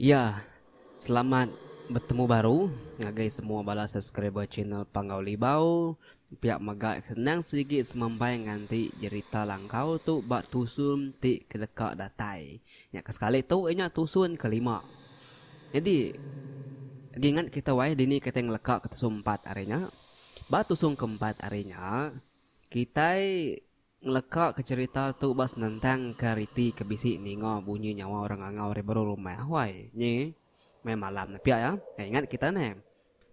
Ya, selamat betemu baru ngagai semua bala subscriber channel Panggau Libau. Pia mega senang sigi semampai nganti jerita langkau tu ba tusun ti ke deka datai. Nya ke sekali tu iya nya tusun kelima. Nyadi agi ingat kita wai dini kitai ngeleka ke tusun empat ari nya. Ba tusun keempat ari nya kitai Ngeleka ke cherita tu ba senentang ke riti ke bisi ninga bunyi nyawa orang ngangau ari baru rumah wai nyi maya malam ne pia ya. Ingat kita neh.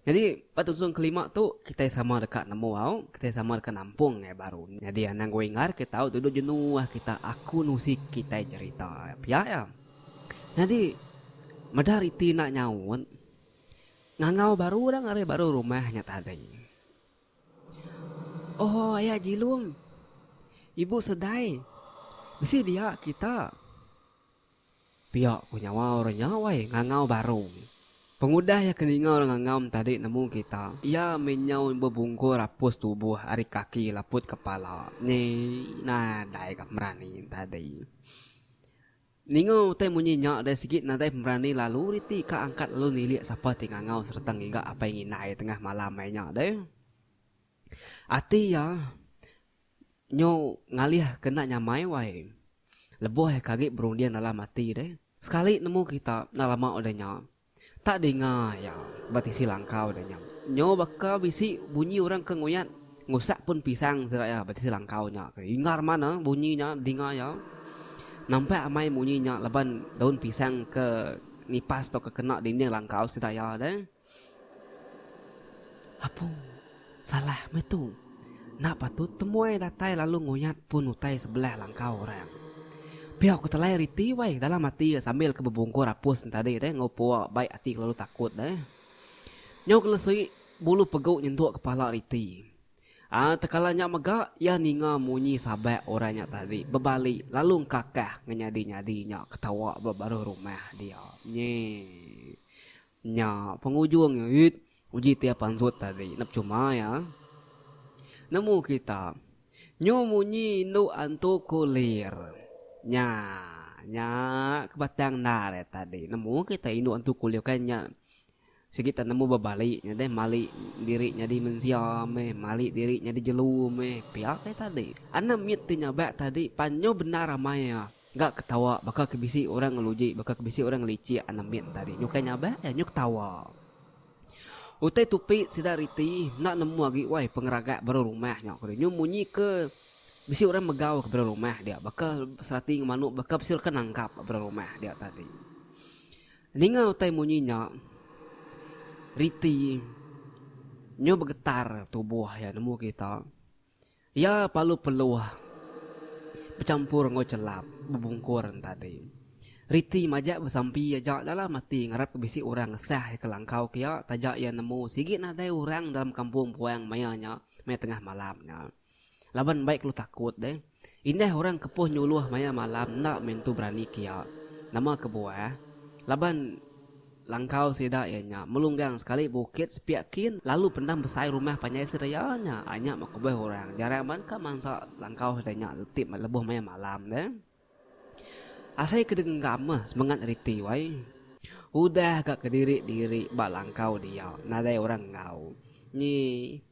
Nyadi ba tusun kelima tu kitai sama deka nemu au kitai sama deka nampung ngagai baru. Nyadi anang go ingar kita au duduk jenuh kita aku nusi kitai cherita pia ya. Nyadi meda riti enda nyaut ngangau baru orang ari baru rumah nya tadi. Oh aya Jilum. Ibu sedai. Bisi dia kita. Pia ku nyawa orang nya wai ngangau baru. Pengudah iya ke ninga orang ngangau tadi nemu kita. Iya meh nyau bebungkur apus tubuh ari kaki laput kepala. Nyi nadai ga merani tadi. Ninga utai munyi nya deh sigi nadai pemerani lalu riti ka angkat lalu nilik sapa ti ngangau sereta ngiga apai ngindai tengah malam ai nya deh. Ati iya nyu ngalih ke enda nyamai wai. Lebuh iya ke agi berunding dalam ati deh. Sekali nemu kita enda lama udah nya. Tak dinga iya ba tisi langkau da nya. Nyo baka bisi bunyi orang ke nguyat ngusak pun pisang sida iya ba tisi langkau nya. Ingar mana bunyi nya dinga iya. Nampak amai munyi nya laban daun pisang ke nipas tauka kena dinding langkau sida iya deh. Apu, salah meh tu. Enda patut temuai datai lalu nguyat pun utai sebelah langkau orang. Pia ku telai riti wai dalam ati iya sambil ke bebungkur apus entadi deh enggau pua bai ati kelalu takut deh. Nyau kelesui bulu pegu nyentuk kepala riti. Aa tekala nya mega iya ninga munyi sabak orang nya tadi bebali lalu engkakah ngenyadi-nyadi nya ketawa ba baruh rumah dia. Nyi. Nya pengujung iya uit uji ti iya pansut tadi nep cuma iya. Nemu kita nyu munyi indu antu kulir. Nya nya ke batang endar iya tadi nemu kita indu antu kulir kan nya sigi tak nemu bebali nya deh mali diri nyadi mensia meh mali diri nyadi jelu meh pia ke tadi. Anak mit ti nyabak tadi pan nyu bendar amai iya. Ga ketawa baka ke bisi orang ngeluji baka ke bisi orang ngelicik anak mit tadi nyukai nyabak iya nyu ketawa. Utai tupi sida riti enda nemu agi wai pengeragak baru rumah nya ku dia nyu munyi ke bisi orang megau ke baru rumah dia baka serati ngan manuk baka bisi orang ke nangkap baru rumah dia tadi. Ninga utai munyi nya riti nyu begetar tubuh iya nemu kita. Iya palu peluh bechampur enggau chelap bebungkur entadi. Riti majak besampi aja dalam ati ngarapka bisi orang ngesah iya ke langkau ke iya taja iya nemu sigi nadai orang dalam kampung puang maya nya maya tengah malam nya. Laban embai kelu takut deh. Indah orang kepuh nyuluh maya malam enda meh entu berani ke iya. Nama kebuah? Laban. Langkau sida iya nya melunggang sekali bukit sepiak kin lalu pendam besai rumah panjai sida iya nya. Ai nya meh kubah orang jarang ban ka mansa langkau sida nya leti lebuh maya malam deh. Asai ke denggam meh semengat riti wai. Udah ga kediri diri ba langkau dia nadai orang enggau. Nyi.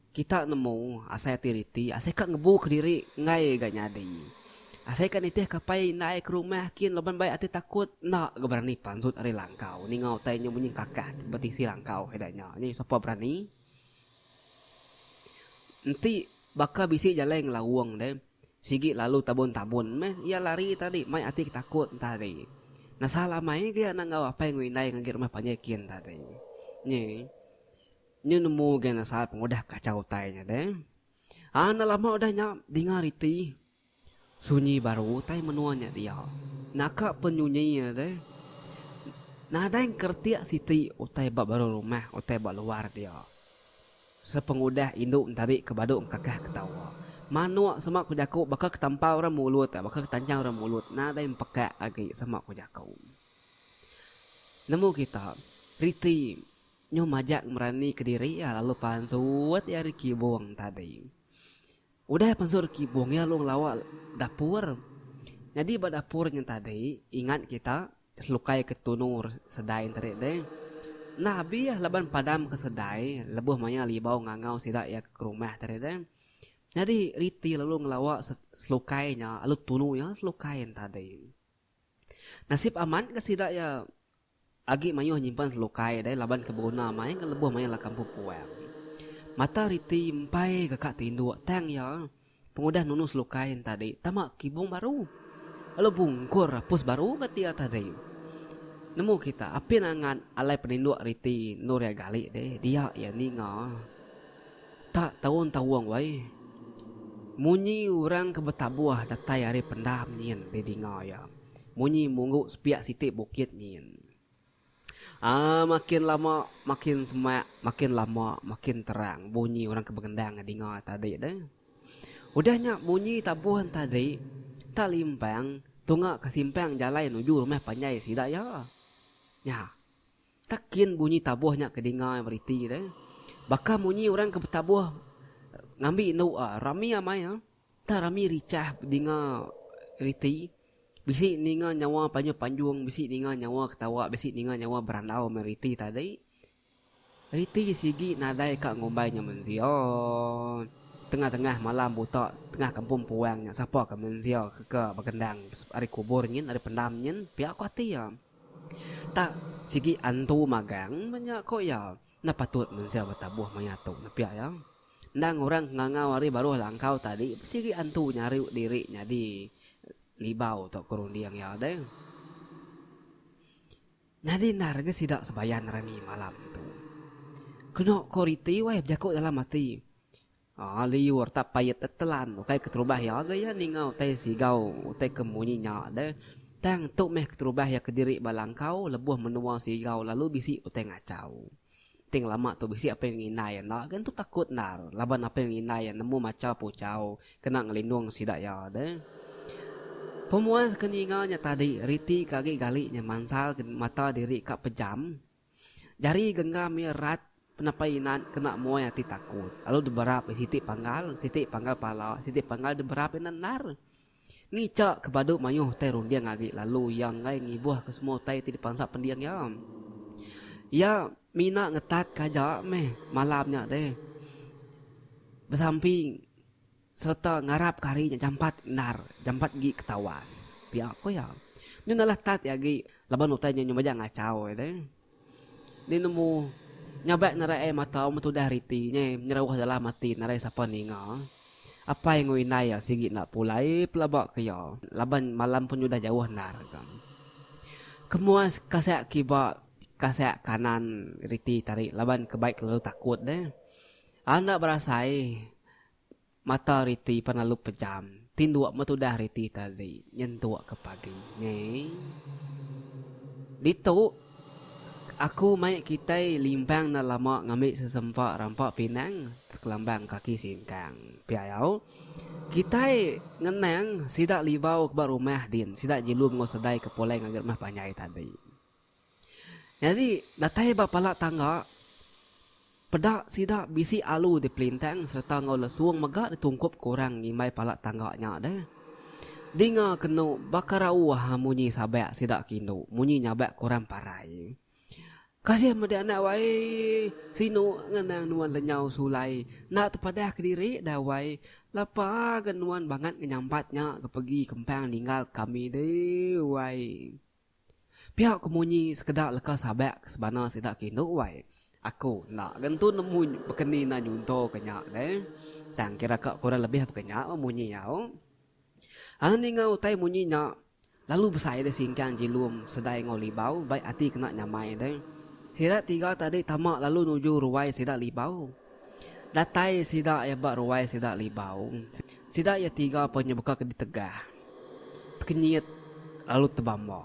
Kita nemu asai ati riti asai ka ngebu kediri enggai ga nyadi. Asai ka nitih ka apai indai ke rumah kin laban bai ati takut enda ga berani pansut ari langkau ninga utai nyu munyi kakah ti betisi langkau sida nya. Nyi sapa berani. Enti baka bisi jalai ngelaung deh sigi lalu tabun tabun meh iya lari tadi mai ati ke takut tadi. Nesal amai ga iya enda enggau apai enggau indai ngagai rumah panjai kin tadi. Nyi. Nyu nemu ga nesal pengudah kachau utai nya deh. Aa enda lama udah nya dinga riti sunyi baru utai menua nya dia. Naka penyunyi iya deh. Nadai engkeretik siti utai ba baru rumah utai ba luar dia. Sepengudah indu entari ke badu engkakah ketawa. Manuk sema ku jaku baka ke tampau orang mulut baka ke tanchang orang mulut nadai empekak agi sema ku jaku. Nemu kita riti. Nyu majak ngerani kediri iya lalu pansut iya ari kibung tadi. Udah iya pansut ari kibung iya lalu ngelawa dapur. Nyadi ba dapur nya tadi ingat kita. selukai ke tunu sedai enti deh. Enda abih laban padam ke sedai lebuh maya libau ngangau sida iya ke rumah tadi deh. Nyadi riti lalu ngelawa selukai nya lalu tunu iya selukai tadi. Nasib amat ga sida iya agi mayuh nyimpan selukai deh laban ke beguna amai ga lebuh maya la kampung puang. Mata riti empai ga ka tinduk tang iya pengudah nunu selukai enti tadi tama kibung baru lalu bungkur apus baru ga ti iya tadi. Nemu kita apin angat alai peninduk riti endur iya gali deh dia iya ninga tak taung-taung wai munyi orang ke betabuh datai ari pendam nyin didinga iya. Munyi munggu sepiak siti bukit nyin. Aa makin lama makin semak makin lama makin terang bunyi orang ke begendang dinga tadi deh. Udah nya munyi tabuh tadi tak limpang tunga ke simpang jalai nuju rumah panjai sida iya. Nya. Tak kin bunyi tabuh nya ke dinga meriti deh. Baka munyi orang ke betabuh ngambi indu rami amai. Tak rami richah dinga riti, bisi ninga nyawa panjung panjung, bisi ninga nyawa ketawa, bisi ninga nyawa berandau meh riti tadi. Riti sigi nadai ka ngumbai nya mensia. Tengah tengah malam buta tengah kampung puang nya sapa ka mensia ke ka begendang ari kubur nyin ari pendam nyin pia ku ati iya. Tak sigi antu magang meh nya ku iya. Enda patut mensia betabuh maya tu ne pia iya. Endang orang ke ngangau ari baruh langkau tadi sigi antu nyariu diri nyadi libau tauka runding iya deh. Nyadi endar ga sida sebayan rami malam tu. Kenu ko riti weh bejaku dalam ati. Aa liur tak pait telan ukai keterubah iya ga iya ninga utai sigau utai ke munyi nya deh. Tang tu meh keterubah iya kediri ba langkau lebuh menua sigau lalu bisi utai ngachau. Ti ngelama tu bisi apai ngindai enda ga entu takut endar laban apai ngindai nemu macha puchau kena ngelindung sida iya deh. Pemuas ke ninga nya tadi riti ke agi gali nya mansal ke mata diri ka pejam. Jari genggam iya rat penapai inat kena muai ati takut lalu diberap iya siti panggal siti panggal pala siti panggal diberap iya endar. Ngicha ke badu mayuh utai runding agi lalu iya enggai ngibuhka semua utai ti dipansa pending iya. Iya mina ngetatka aja meh malam nya deh. Besampi sereta ngarapka hari nya jampat endar, jampat agi ke tawas. Pia ku iya. Nyun alah tat iya agi laban utai nya nyun majak ngachau iya deh. Ni nemu nyabak nerai ai mata meh tudah riti nya nyerauh dalam ati narai sapa ninga. Apai enggau indai iya sigi enda pulai pelaba ke iya laban malam pun udah jauh endar ga. Kemuas kasak kiba kasak kanan riti tadi laban ke bai kelalu takut deh. Enda berasai. Mata riti pan lalu pejam. Tinduk meh tudah riti tadi nyentuk ke pagi. Nyei. Ditu, aku mai kitai limpang enda lama ngambi sesempa rampa pinang sekelambang kaki singkang. Pia yau. Kitai ngenang sida libau ke ba rumah din, sida jilum enggau sedai ke pulai ngagai rumah panjai tadi. Nyadi datai ba pala tangga, peda sida bisi alu dipelintang sereta enggau lesung mega ditungkup ke orang ngimbai pala tangga nya deh. Dinga kenu baka rauh munyi sabak sida ke indu munyi nyabak ke orang parai. Kasih meda anak wai, sinu ngenang nuan lenyau sulai enda tepadah kediri dah wai lapa ga nuan bangat ngenyampat nya ke pegi kempang ninggal kami deh wai. Pia ku munyi sekeda leka sabak ke sebana sida ke indu wai. Aku enda ga entu nemu baka ni enda nyunto ke nya deh. Tang kira ka kurang lebih baka nya meh munyi au. Ang ninga utai munyi nya lalu besai deh singkang jilum sedai enggau libau bai ati kena nyamai deh. Sida tiga tadi tama lalu nuju ruai sida libau. Datai sida iya ba ruai sida libau. Sida iya tiga pun nyebeka ke ditegah. Tekenyit lalu tebamba.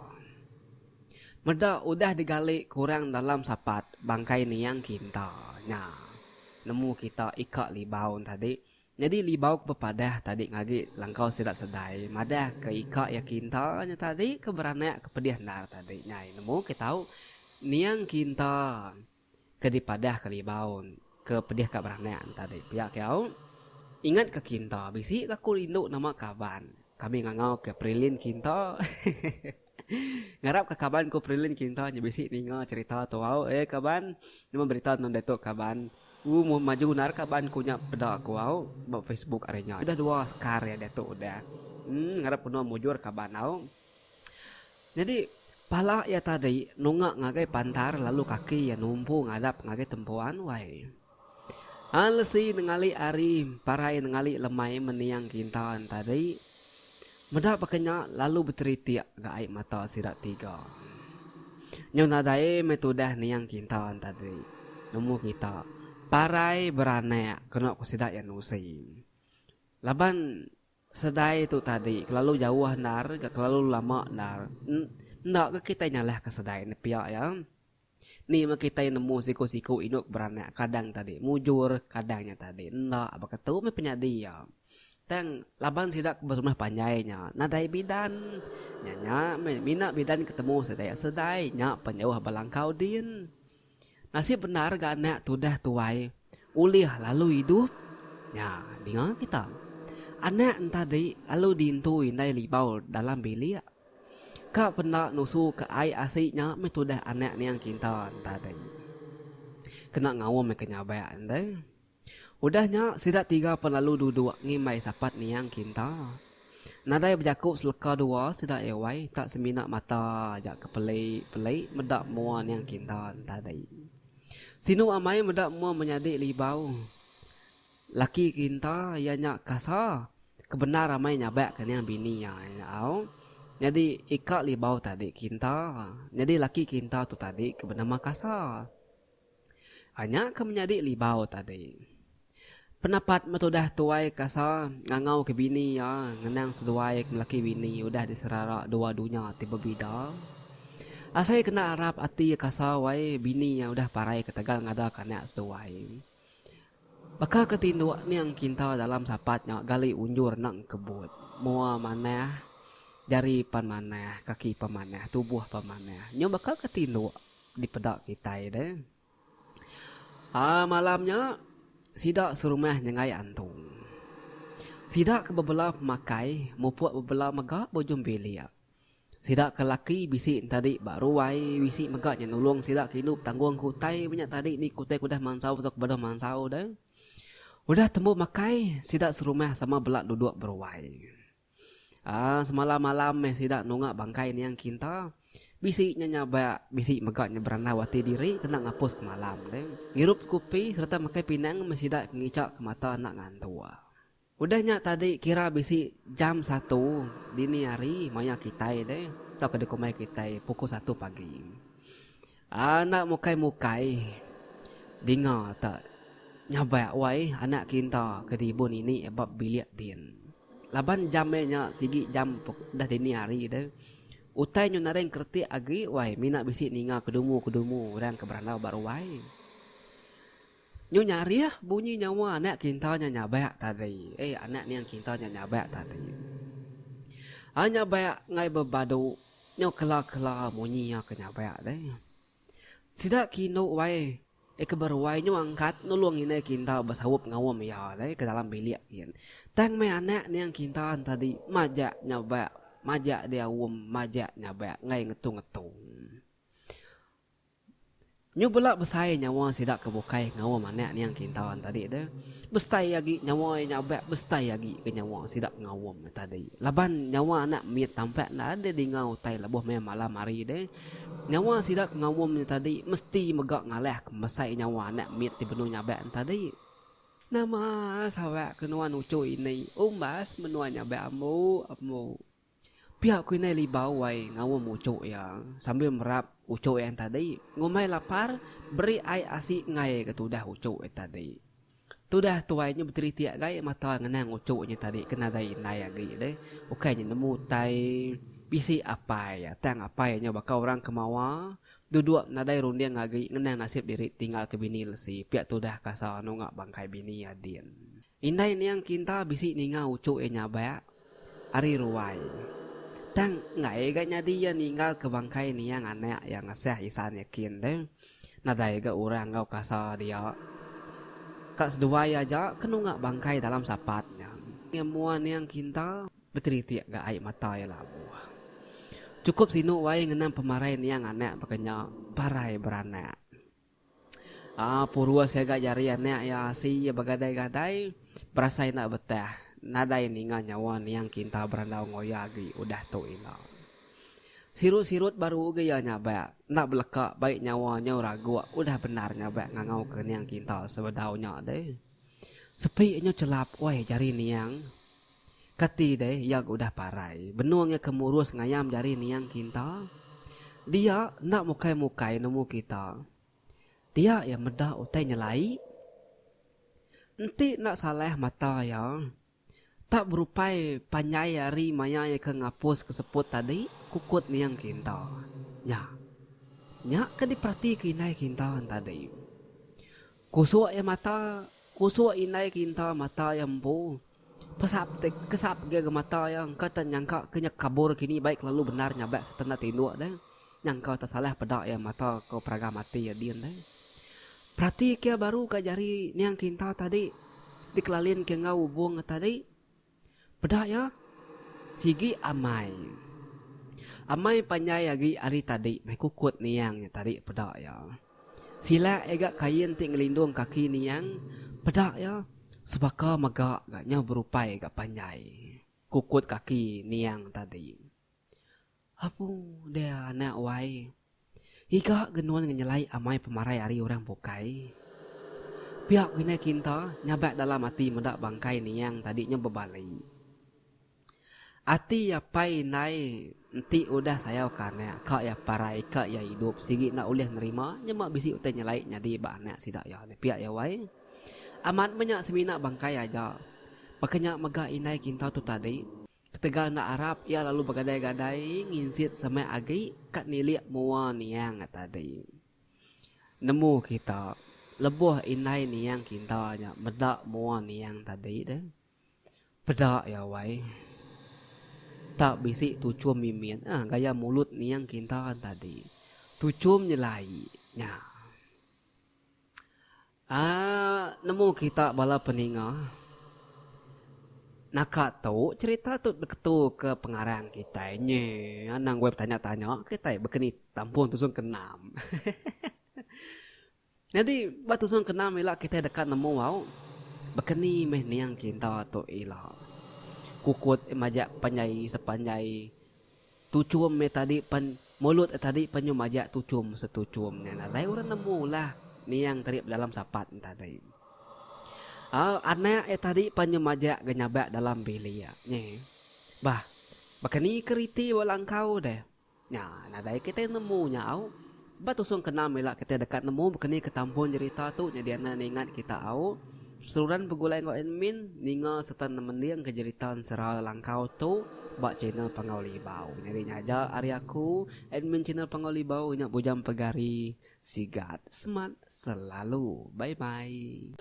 Meda udah digali kurang dalam sapat bangkai niang kinta nya. Nemu kita ika libau tadi. Nyadi libau ke bepadah tadi ngagi langkau sida sedai madah ke ika iya kinta nya tadi ke beranak ke pedih endar tadi. Nyai nemu kitau niang kinta. Ke dipadah ke libau ke pedih ka beranak ne tadi pia ke au. Ingat ke kinta bisi ke aku rindu nama kaban kami ngangau ke prilin kinta hehehe. Ngarap ka kaban ku Prilin Kinta nya bisi ninga cherita tu au. Eh kaban, nama berita nuan diatu kaban? Ooh maju endar kaban ku nya peda ku au ba Facebook ari nya. Udah dua sekar iya diatu udah. Emm ngarap ku nuan mujur kaban au. Nyadi pala iya tadi nunga ngagai pantar lalu kaki iya numpu ngadap ngagai tempuan wai. An lesi nengali ari parai nengali lemai meniang kinta tadi. Meda baka nya lalu beteritik ga ai mata sida tiga. Nyau nadai meh tudah niang kinta tadi. Nemu kita parai beranak kenu ku sida iya nusi. Laban sedai tu tadi kelalu jauh endar ga kelalu lama endar. Enda ga kitai nyalahka sedai ne pia iya. Ni meh kitai nemu siku-siku indu ke beranak kadang tadi mujur kadang nya tadi enda baka tu meh penyadi iya. Tang laban sida ke berumah panjai nya nadai bidan. Nya nya meh mina bidan ke temu sida sedai nya pen jauh ba langkau din. Nasib bendar ga anak tudah tuai ulih lalu idup. Nya dinga kita. Anak entadi lalu diintu indai libau dalam bilik. Ka penda nusu ke ai asi nya meh tudah anak niang kinta tadi. Kena ngaum meh ke nyabak enti. Udah nya sida tiga pen lalu duduk ngimbai sapat niang kinta. Nadai bejaku seleka dua sida iya wai tak semina mata aja ke peli peli meda mua niang kinta tadi. Sinu amai meda mua menyadi libau. Laki kinta iya nya kasa ke bendar amai nyabak ke niang bini iya au. Nyadi ika libau tadi kinta. Nyadi laki kinta tu tadi ke benama kasa. Nya ke menyadi libau tadi. Penapat metudah tuai kasa ngangau ke bini iya ngenang seduai ke melaki bini udah diserara dua dunya ti bebida. Asai kena arap ati kasa wai bini iya udah parai ketegal ngada ke anak seduai. Baka ke tinduk ning kinta dalam sapat nya gali unjur enda engkebut. Mua manah, jari pan manah, kaki pan manah, tubuh pan manah. Nyu baka ke tinduk dipeda kitai deh. Aa malam nya sida serumah nyenggai antu. Sida ke bebela pemakai mupuk bebela mega ba ujung bilik. Sida ke laki bisi ntadi ba ruai bisi mega nya nulung sida ke indu betanggung ke utai menya tadi ni ke utai ke udah mansau tauka ke baruh mansau deh. Udah tembu makai sida serumah sama bela duduk beruai. Aaa semalam malam meh sida nunga bangkai niang kinta bisi nya nyabak bisi mega nya berandau ati diri kena ngapus ke malam deh. Ngirup kupi sereta makai pinang meh sida ke ngicha ke mata enda ngantuk. Udah nya tadi kira bisi jam satu dini hari maya kitai deh tauka dikumbai kitai pukul satu pagi. Enda mukai-mukai dinga te nyabak wai anak kinta ke diibun ini ba bilik din. Laban jam iya nya sigi jam udah dini hari deh. Utai nyu nadai engkeretik agi wai mina bisi ninga kedumu-kedumu orang ke berandau ba ruai. Nyu nyarih bunyi nyawa anak kinta nya nyabak tadi. Eh anak niang kinta nya nyabak tadi. Ai nyabak enggai bebadu nyu kela-kela munyi iya ke nyabak deh. Sida ke indu wai eh ke beruai nyu angkat nulung indai kinta besaup ngaum iya deh ke dalam bilik gin. Tang meh anak niang kinta tadi majak nyabak majak diaum majak nyabak enggai ngetu-ngetu. Nyu bela besai nyawa sida ke bukai ngaum anak niang kinta tadi deh. Besai agi nyawa iya nyabak besai agi ke nyawa sida ngaum iya tadi. Laban nyawa anak mit tampak enda deh dinga utai lebuh maya malam hari deh. Nyawa sida ke ngaum iya tadi mesti mega ngalah ke mesai nyawa anak mit ti benung nyabak tadi. Nama sawak ke nuan uchu ini umbas menua nyabak ambu ambu. Pia ku indai Libau wai ngaum uchu iya sambil merap uchu iya tadi ngumbai lapar beri ai asi enggai ga tudah uchu iya tadi. Tudah tuai nya beteritik gai mata ngenang uchu nya tadi ke nadai indai agi deh ukai nya nemu utai bisi apai iya tang apai nya baka orang ke mawa duduk nadai runding agi ngenang nasib diri tinggal ke bini lesi pia tudah kasa nunga bangkai bini iya din. Indai niang kinta bisi ninga uchu iya nyabak ari ruai. Tang enggai ga nyadi iya ninggal ke bangkai niang anak iya ngesah isan iya kin deh. Nadai ga orang enggau kasa dia. Ka seduai iya aja ke nunga bangkai dalam sapat nya. Mua niang kinta beteritik ga ai mata iya labuh. Chukup sinu wai ngenang pemarai niang anak baka nya parai beranak. Aa purus iya ga jari anak iya asi iya begadai-gadai berasai enda betah nadai ninga nyawa niang kinta berandau enggau iya agi udah tu ila. Sirut-sirut baru ga iya nyabak enda beleka bai nyawa nyau raguk udah bendar nyabak ngangau ke niang kinta sebedau nya deh. Sepi nyau chelap wai jari niang. Kati deh iya ga udah parai. Benung iya ke murus ngayam jari niang kinta. Dia enda mukai-mukai nemu kita. Dia iya meda utai nyelai. Enti enda salah mata iya, tak berupai panjai ari maya iya ke ngapus ke seput tadi kukut niang kinta. Nya. Nya ke diperatika indai kinta tadi. Kusuk iya mata, kusuk indai kinta mata iya empu. Pesap ti kesap agi ga mata iya engka te nyangka ke nya kabur kini bai kelalu bendar nyabak sereta enda tinduk deh. Nyangka te salah peda iya mata ko peragam ati iya din deh. Perati ke iya baru ka jari niang kinta tadi dikelalin ke enggau ubung iya tadi. Peda iya sigi amai. Amai panjai agi ari tadi meh kukut niang nya tadi peda iya. Silak iya ga kain ti ngelindung kaki niang peda iya sebaka mega ga nyau berupai ga panjai kukut kaki niang tadi. Apu deh anak wai. Iga ga nuan ngenyelai amai pemarai ari orang bukai. Pia ku indai Kinta nyabak dalam ati meda bangkai niang tadi nyau bebali. Ati apai indai enti udah sayau ke anak ka iya parai ka iya idup sigi enda ulih nerima nyema bisi utai nyelai nyadi ba anak sida iya ne pia iya wai. Amat meh nya semina bangkai aja. Baka nya mega indai Kintau tu tadi ketegal enda arap iya lalu begadai-gadai nginsit semak agi ka nilik mua niang tadi. Nemu kita lebuh indai niang Kinta nya meda mua niang tadi deh. Peda iya wai. Tak bisi tuchum mimit ah gaya mulut niang kinta tadi. Tuchum nyelai nya. Aaa nemu kita bala peninga. Naka tu cherita tu diketu ke pengarang kitai nyi anang wai betanya-tanya kitai bekeni tampung tusun ke enam. Nyadi ba tusun ke enam ila kitai deka nemu au baka ni meh niang kinta tu ila. Kukut majak panjai sepanjai tuchum meh tadi pen mulut tadi pen nyu majak tuchum setuchum nya nadai orang nemu ulah niang tadi dalam sapat ne tadi. Au anak iya tadi pen nyu majak ga nyabak dalam bilik nyi. Bah baka ni ke riti ba langkau deh. Nya, nadai kitai nemu nya au. Ba tusung ke enam ila kitai deka nemu bekeni ke tampung jerita tu nyadi anak ningat kita au. Seruran begulai enggau admin ninga sereta mending ke jerita ensera langkau tu ba channel Panggau Libau. Nyadi nya aja ari aku admin channel Panggau Libau nya Bujang Pegari Sigat Smart Selalu. Bye bye.